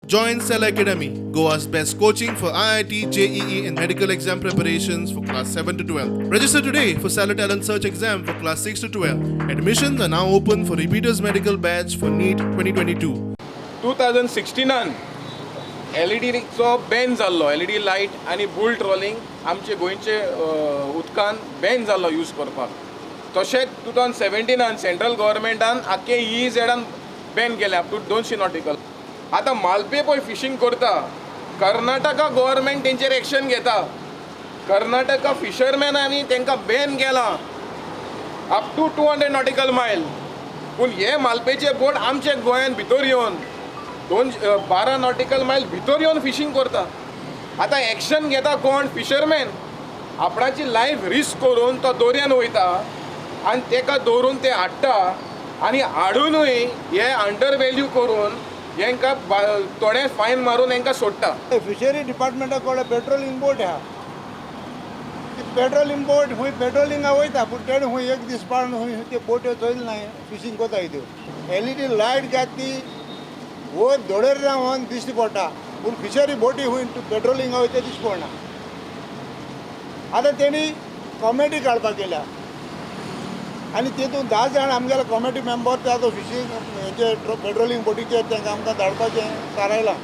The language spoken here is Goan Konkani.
Join Cell Academy, Goa's best coaching for IIT, JEE, and medical exam preparations for class 7 to 12. Register today for Stellar Talent Search exam for class 6 to 12. Admissions are now open for repeaters medical batch for NEET 2022. 2016 एलईडीचो ban जाल्लो. एलईडी लायट आनी बुल ट्रॉलिंग आमचे गोंयचे उदकान बॅन जाल्लो यूज करपाक. तशेंच 2017 सेंट्रल गव्हर्मेंटान आख्खे ई झेडान बॅन केलें अप टू 200 नॉटिकल. आतां मालपे पळय फिशींग करता, कर्नाटका गव्हर्मेंट तेंचेर एक्शन घेता. कर्नाटका फिशरमॅनांनी तांकां बॅन केलां up to 200 nautical mile. पूण हे मालपेचे बोट आमचे गोंयान भितर येवन दोन 12 नॉटिकल मायल भितर येवन फिशींग करता. आतां एक्शन घेता कोण? फिशरमॅन. आपणाची लायफ रिस्क करून तो दर्यान वयता आनी तेका दवरून ते हाडटा आनी हाडुनूय हे अंडर वेल्यू करून हेंकां थोडे फायन मारून हेंकां सोडटा. फिशरी डिपार्टमेंटा कडेन पेट्रोलिंग बोट आहा. ती पेट्रोलिंग बोट खंय पेट्रोलिंगा वयता, पूण तेणें खंय एक दीस पाळून खंय त्यो बोट्यो चोयले ना. फिशींग कोताय त्यो एलईडी लायट घात ती वयर धोडेर रावन दिश्टी पडटा, पूण फिशरी बोटी खंय पेट्रोलिंगा वयता दिश्टी पडना. आतां तेणी कॉमेडी काडपाक केल्या आनी तितून 10 जाण आमगेले कॉमिटी मेंबर ते आतां फिशींग हेचे पेट्रोलिंग बोटीचेर तांकां आमकां धाडपाचें थारायलां.